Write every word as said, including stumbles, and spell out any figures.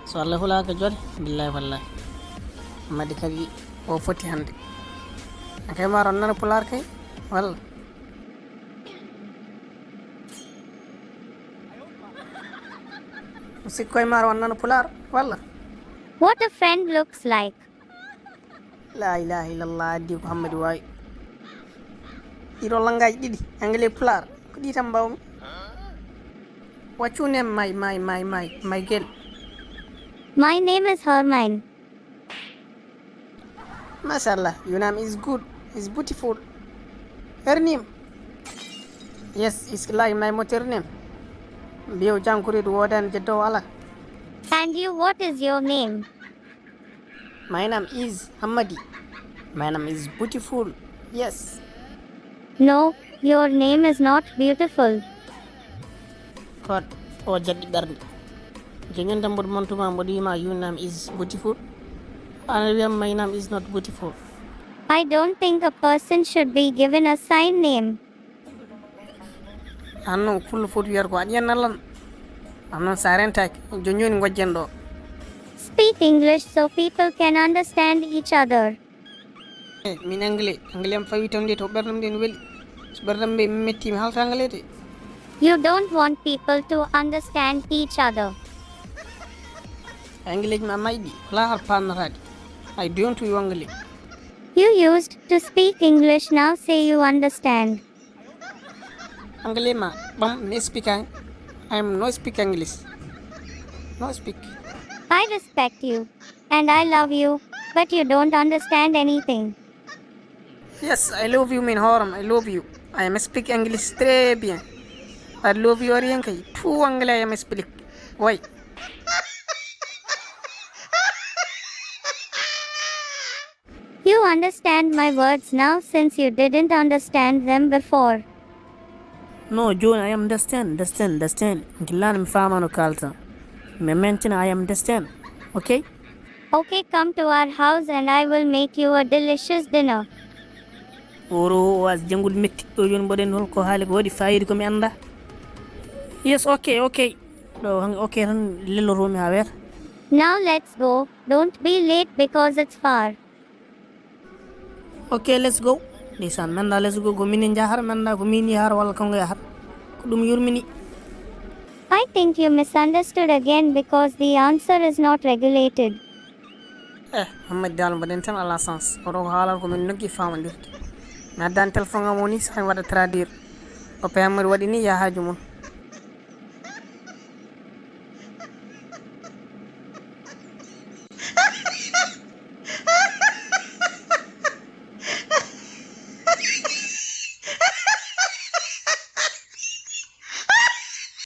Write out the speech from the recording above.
So Allah hulaaka jole, billahi wallahi. Madi kadi o foti hannde. An kay maaro nana pulaar kay, walla? Sikkoy maaro on nana pulaar, walla? What a friend looks like. La ilaha illallah, addi ko Hammadi waawi. Ɗiɗo langaaji ɗiɗi, anglais, pulaar, ko ɗi tan mbawmi. What's your name, my, my, my, my, my girl? My name is Hermine. Mashallah, your name is good, is beautiful. Her name? Yes, it's like my mother name. Biyo jankurit wodan jeddo wala. And you, what is your name? My name is Hammadi. My name is beautiful. Yes. No, your name is not beautiful. Hot, o jaddi ɓernde. Joñon tan mboɗo montuma mboɗo wima your name is beautiful. Ana wiyam my name is not beautiful. I don't think a person should be given a sign name. An noon pullo foti wiyata ko aɗa yiyanna lan. An noon sa rentaki joñoni gojjen ɗo. Speak English so people can understand each other. Eh, min anglais, anglais am fawi tan de to ɓerdam nde no weli. So ɓerdam mbe metti mi halta anglais de. You don't want people to understand each other. Anglais ma mayɗi, wala har pannataɗi. I don't wi anglais. You used to speak English, now say you understand. Anglais ma ɓam mi explique. I am no speak English. No speak. I respect you. And I love you. But you don't understand anything. Yes, I love you, min hooram, I love you. I am speak English très bien. I love you, rien que tout anglais I am speak. Oui. You understand my words now since you didn't understand them before. No, John, I am understand, understand, understand. Gillano mi faama no kalta. Mi mentina I am understand. Okay? Okay, come to our house and I will make you a delicious dinner. Oro o as jangol metti ɗo joni mboɗen hol ko haali ko waɗi fayida ko mi annda. Yes, okay, okay. Ɗo han okay tan lellotomi ha weeta. Now let's go. Don't be late because it's far. Okay, let's go. Ndeysaan, mi annda let's go ko minen njahata, mi annda ko min yahata walla kanko yahata. Ko ɗum yurmini. I think you misunderstood again because the answer is not regulated. Eh, Hammadi Dal mbaɗen tan ala sens. Oɗo ko haalata ko min nokki famondirde. Mi addani téléphone am o ni saha mi waɗa traduire. O pe Hammadi waɗi ni yahaji mum.